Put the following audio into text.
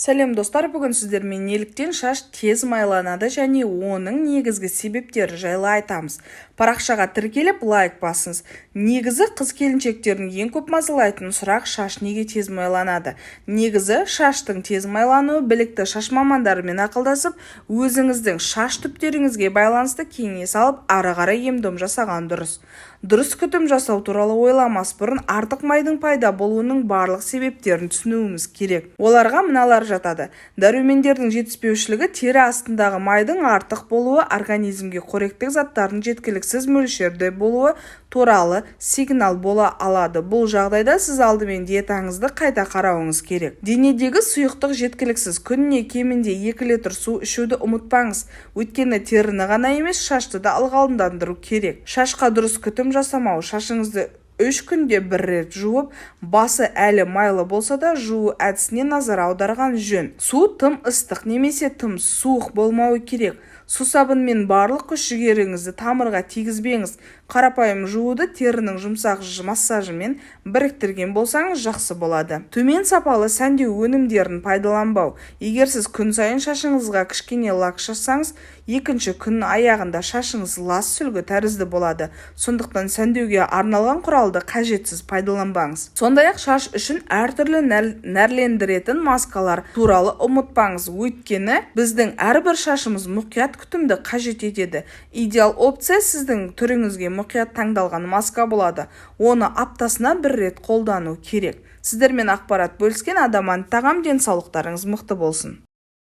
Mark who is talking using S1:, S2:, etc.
S1: Сәлем, достар! Бүгін сіздермен неліктен шаш тез майланады және оның негізгі себептері жайлы айтамыз. Парақшаға тіркеліп, лайк басыңыз. Негізі, қыз-келіншектердің ең көп мазалайтын сұрақ: шаш неге тез майланады? Негізі, шаштың тез майлануы білікті шаш мамандарымен ақылдасып, өзіңіздің шаш түптеріңізге байланысты кеңес алып, ары қарай ем-дом жасаған дұрыс. Дұрыс күтім жасау туралы ойламас бұрын артық майдың пайда болуының барлық себептерін түсінуіміз керек. Оларға мыналар жатады: дәрумендердің жетіспеушілігі, тері астындағы майдың артық болуы организмге қоректік заттардың жеткіліксіз мөлшерде болуы туралы сигнал бола алады. Бұл жағдайда сіз алдымен диетаңызды қайта қарауыңыз керек. Денедегі сұйықтық жеткіліксіз. Күніне кемінде 2 литр су ішуді ұмытпаңыз, өйткені теріні ғана емес, шашты да ылғалдандыру керек. Шашқа дұрыс күтім жасамау. Шашыңызды 3 күнде бір рет жуып, басы әлі майлы болса да, жуу әдісіне назар аударған жөн. Су тым ыстық немесе тым суық болмауы керек. Сусабынмен барлық күш-жігеріңізді тамырға тигізбеңіз. Қарапайым жууды терінің жұмсақ массажымен біріктірген болсаңыз, жақсы болады. Төмен сапалы сәндеу өнімдерін пайдаланбау. Егер сіз күн сайын шашыңызға кішкене лак шашсаңыз, екінші күннің аяғында шашыңыз лас сүлгі тәрізді болады. Сондықтан сәндеуге арналған құралды қажетсіз пайдаланбаңыз. Сондай-ақ шаш үшін әртүрлі нәрлендіретін маскалар туралы ұмытпаңыз, өйткені біздің әрбір шашымыз мұқият күтімді қажет етеді. Идеал опция сіздің түріңізге мұқият таңдалған маска болады. Оны аптасына бір рет қолдану керек. Сіздермен ақпарат бөліскен Адаман тағам. Денсаулықтарыңыз мықты болсын!